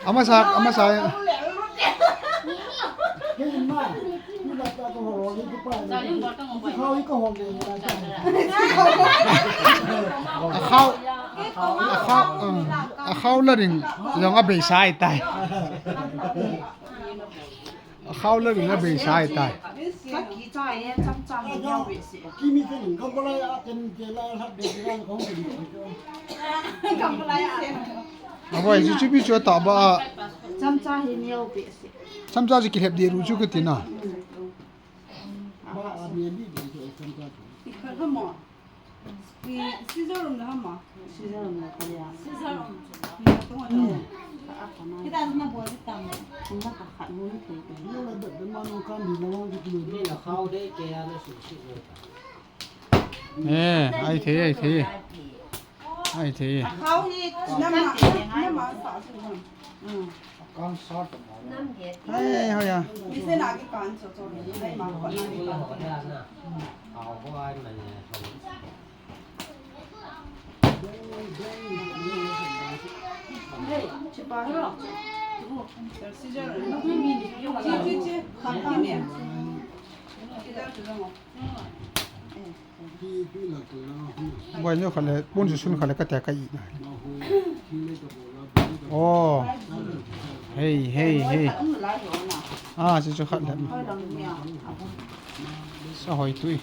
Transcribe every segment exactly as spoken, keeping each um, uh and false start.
Amasa, amasa. Akhao, akhao, um, akhao la ring, jong abeisa ahitai. Akhao la ring abeisa ahitai. Aboi, chu chu bi chu ta ba. Chamcha hi neo behseh. Chamcha chu kilhep deh ru chu kati na. Scissor um le ham a? Scissor um le kali a. Scissor um chu. Kita na bol di tam. Na ka khat mu ni thei. Ni la khao de ke ya na su si lo. Eh, ai thei, ai thei. Ai thei. Khao hi na ma, na ma sa su ham. Kan sort. Hai, hoya. Ise na ki kan so so ni, hai ma ko na ki kan. Boi nyo khale, pon su sun khale ka te ka i na. Oh. Hey, hey, hey. Ah, si chu khat le. Sa hoi tui.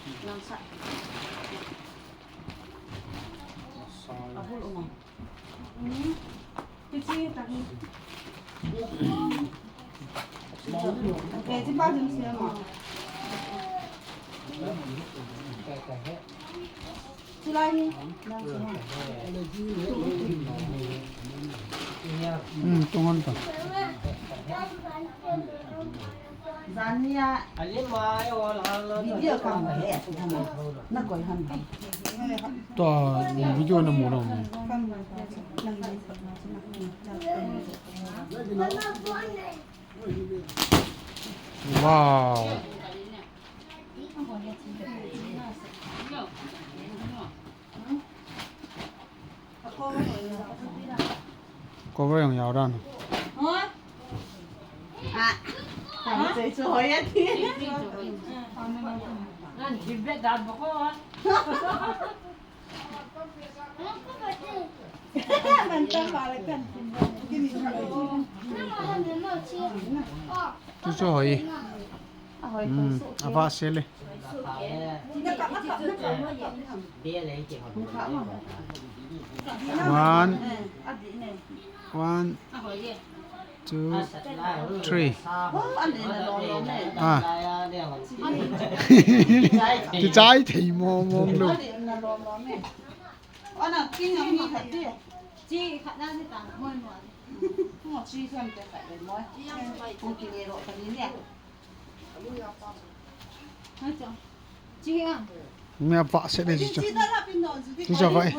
Hmm, tung hon ta. Video kam he, na koi han. To video na mu lo. Wow. Cover jong jao dan. Chu chu hoi. Hmm, ava se le. One. One, two, three. Ah. Kichai thei mong mong lo. Mi apa se de chu. Chu chu vai.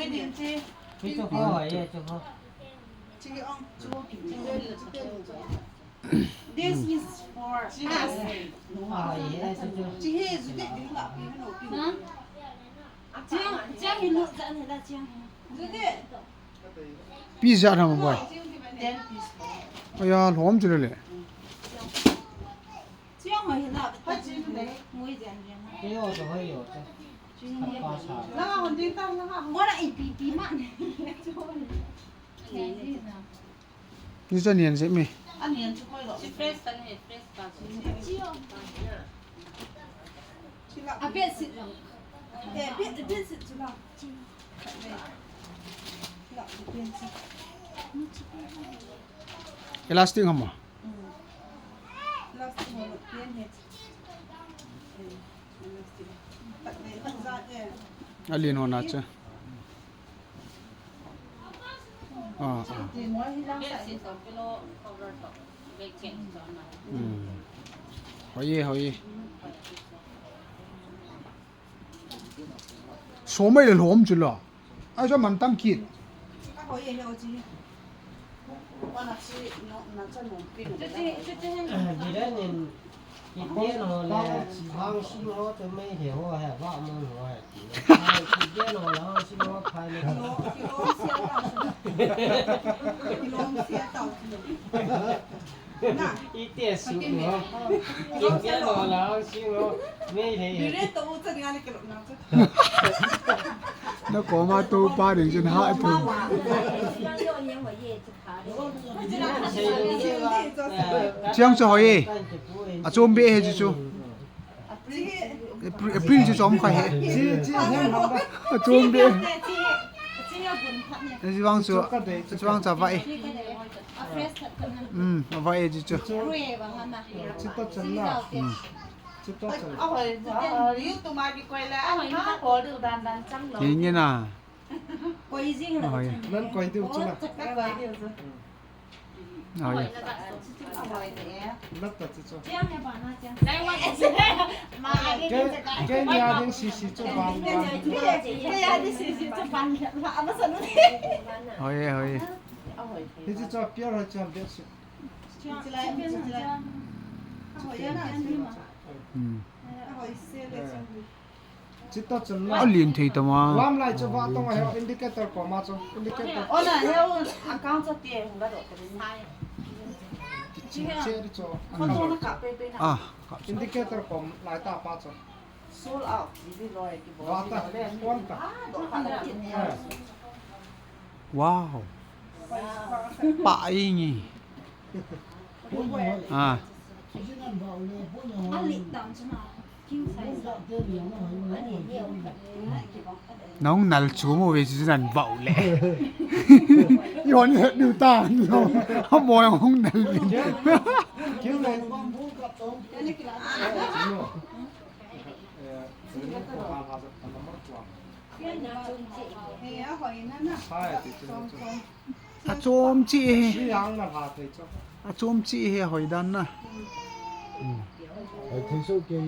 This is for us. Piece jat ham boi. Aya, lhom chu le. Ni cha nian se mi. A bit sit lang. Eh, bit, bit sit chu lang. Elastic ham a? Alin hon a cha. Ah, ah. Hmm. Hoi e, hoi e. Somai le lhom chu la. Ai so man tam kit. Biren in, kiten ho le, hang sin ho te mai he ho he, va mon ho he. Kiten ho le, hang sin ho khai le. Ite su no. Ite no la su no. Mei le. Bire to u cha dinga le kelo na cha. Na koma to pa ding jin ha tu. Chiang chu hoi e. Achom be he chu chu. April, April chu chom kha he. Chi, chi, hem ham ba. Achom be. Chi vang chu, chi vang chu avai. Um, avai chu chu. Chi to chan na. Um. Chi to chan. Ahoi, YouTube ma kikoi le, ama kol diu dan dan chang lo. Ni ni na. Koi jing la. Ahoi. Nan koi diu chu na. Ka koi diu chu. Ahoi. Ahoi de. Lat ta chu chu. Chiang he ba na chiang. Lai wa. Ma a de. Ke, ke ni a ding si si chu ban ban. Ke a ding si si chu ban. La ama sa nu. Ahoi, ahoi. Ahoi. Hi chu chu pior ho chu am de si. Chiang, chiang, chiang. Ahoi ya na. Hmm. Ahoi se le chiang. Chita chun la. A lien thei tama. Lam lai chu va tong a he indicator koma chu. Indicator. Ona he account chu ti hung la do. Chi che ri chu. Photo na ka pe pe na. Ah, ka. Indicator kom lai ta pa chu. Sold out. Ni di loi ki bo. Va ta. Kon ta. Ah, do pa na. Wow. Pa ingi. Ah. Nong nal chu mo ve chu nan vau le. Yon het nu ta no. Ha mo nong nal. Achom chi he. Achom chi he hoi dan na. Ai thei so ke.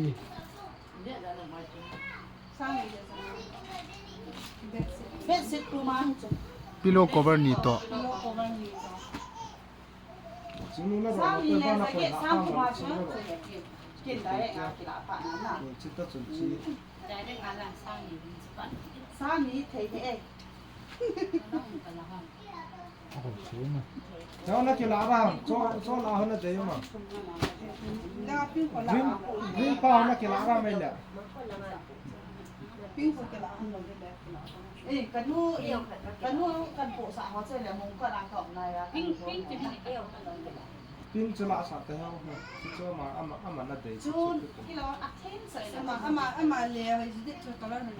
Pillow cover ni to. Pillow cover ni to. Sang ni le jacket sang thum a chu, chu le kin, kin direct a kila pa na na. Direct a la sang ni chu pa. Sang ni thei he e. Chau na kila ra, cho, cho la ho na de ma. Green, green pa na kila ra mai le. Pink ko kila ho na de le. Eh, kanu, kanu kan po sa ho che le mong ka lang ka na ya. Pink, pink chu ni e o ka lo de. Pink chu la sa te ho. Chu chu ma ama, ama na dei. Chu kilo a ten sa sa. Ama, ama, ama le ho ji de chu color ni.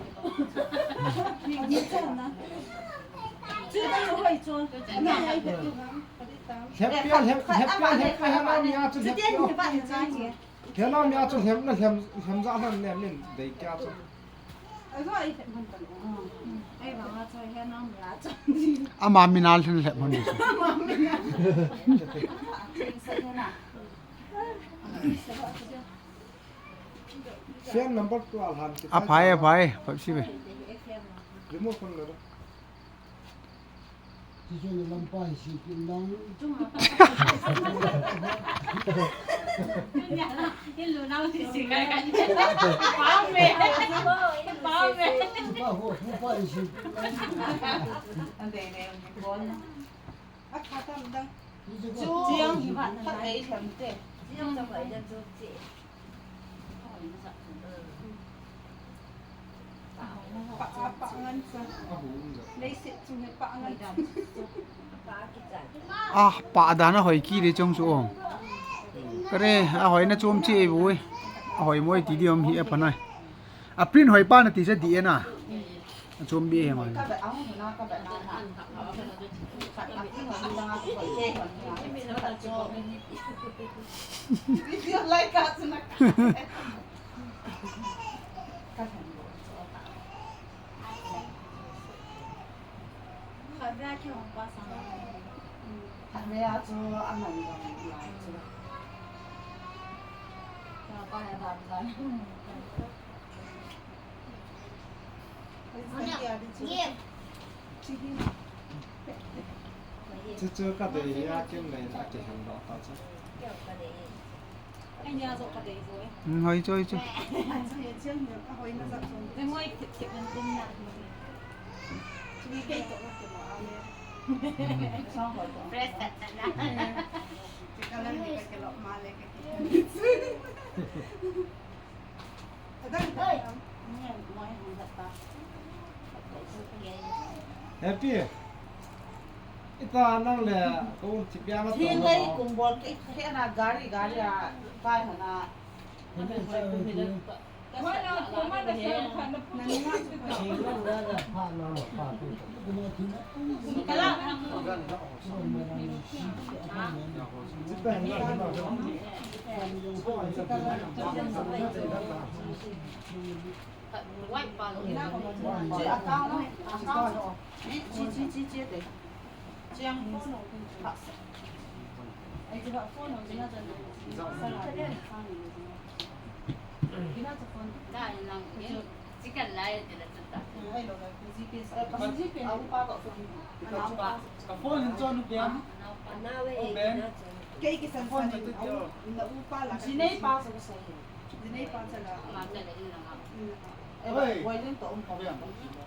Ni cha na. Chu da ho chu. Na ai ka tu na. Lhep pia, lhep, lhep pia, lhep pia, lhep pia, lhep pia. Kena mi a chu lhem na lhem, lhem ja lhem ne min dei kya chu. Ama min a lhem lhem hon di chu. Fan number two a lhan ki. A phai, a phai, phai si ve. Remote control lo. Tichun lampa hi si kin lang. Ilu nau si si kai kai. Pau me. Pau me. Ba ho, pu pa hi si. Ande ne, ande bon. A kha tam dang. Chu, chiang hi ba na. Kha kai tham te. Chiang tam ba ya chu chi. Ah, pa dan a hoi ki de chong chu om. Kare, a hoi na chom chi e bu e. A hoi mo e ti di om hi a panai. A print hoi pa na ti sa di e na. Achom be he man. Video like us na. Khat ve a kihong pa sang. Khat ve a chu a man dong lai chu. Ka pa ya dan dan. Chu chu ka dei a kin nei a kihong doh ta chu. Ai nia zo ka dei zo e. Hmm, hoi chu, hoi chu. Ai chu ye chiang ne a hoi na za chu. Ngoi tip tip nan tin na. Chu ni kei to na ke ma a ne. Fresh tat tat na. Pi. Ita nang le ko un chi pia ma to. Thil lei kum bol ke ke na gari gari a kai hana.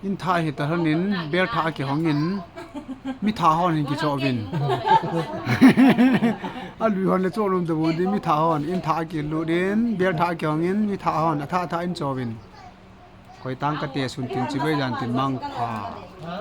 In thah hi ta lhon in, bel thah a kihong in, mi thah hon hin kichoh uvin. A lui hon le choh nom ta bon din, mi thah hon, in thah a kilut in, bel thah a kihong in, mi thah hon, a thah thah in choh uvin. Koi tang kate sun tin chibai jan tin mang pha.